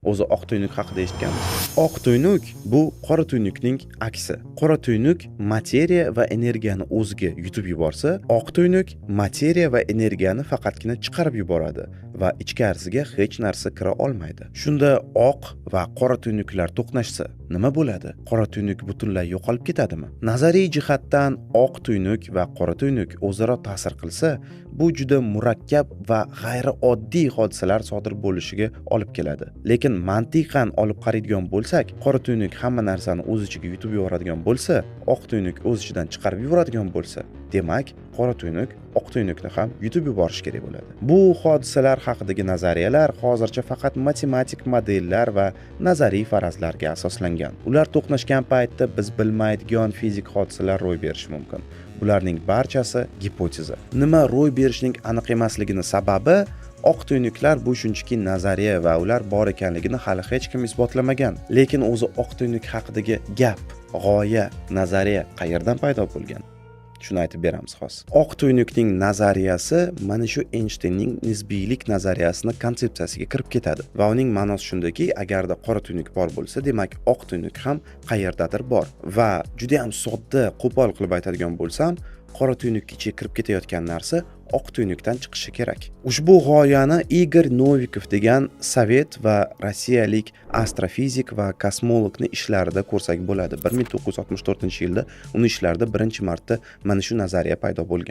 O'zi oq tuynuk haqida eshitganmiz. Oq tuynuk bu qora tuynukning aksi. Qora tuynuk materiya va energiyani o'ziga yutib yuborsa, oq tuynuk materiya va energiyani faqatgina chiqarib yuboradi va ichkarisiga hech narsa kira olmaydi. Shunda oq va qora tuynuklar to'qnashsa, nima bo'ladi? Qora tuynuk butunlay yo'qolib ketadimi? Nazariy jihatdan oq tuynuk va qora tuynuk o'zaro ta'sir qilsa, bu juda murakkab va g'ayrioddiy hodisalar sodir bo'lishiga olib keladi. Lekin mantiqan olib qaraydigan bo'lsak, qora tuynuk hamma narsani o'z ichiga yutib yuboradigan bo'lsa, oq tuynuk o'z ichidan chiqarib yuboradigan bo'lsa, demak, qora tuynuk oq tuynukni ham yutib yuborishi kerak bo'ladi. Bu hodisalar haqidagi nazariyalar hozircha faqat matematik modellar va nazariy farazlarga asoslangan. Ular to'qnashgan paytda biz bilmaydigan fizik hodisalar ro'y berishi mumkin. Bularning barchasi gipoteza. Nima ro'y berishining aniq emasligini sababi oq tuynuklar bu shunchaki nazariya va ular bor ekanligini hali hech kim isbotlamagan. Lekin o'zi oq tuynuk haqidagi gap, g'oya, nazariya qayerdan paydo bo'lgan? Shuni aytib beramiz hozir. Oq tuynukning nazariyasi mana shu Eynshteynning nisbiylik nazariyasini konsepsiyasiga kirib ketadi va uning ma'nosi shundaki, agarda qora tuynuk bor bo'lsa, demak, oq tuynuk ham qayerdadir bor. Va juda ham sodda, qo'pol qilib aytadigan bo'lsam, qora tuynuk ichiga kirib ketayotgan narsa oq tuynukdan chiqishi kerak. Ushbu g'oyani Igor Novikov degan sovet va rossiyalik astrofizik va kosmologni ishlarida ko'rsak bo'ladi. 1964-yilda uni ishlarida birinchi marta mana shu nazariya paydo bo'lgan.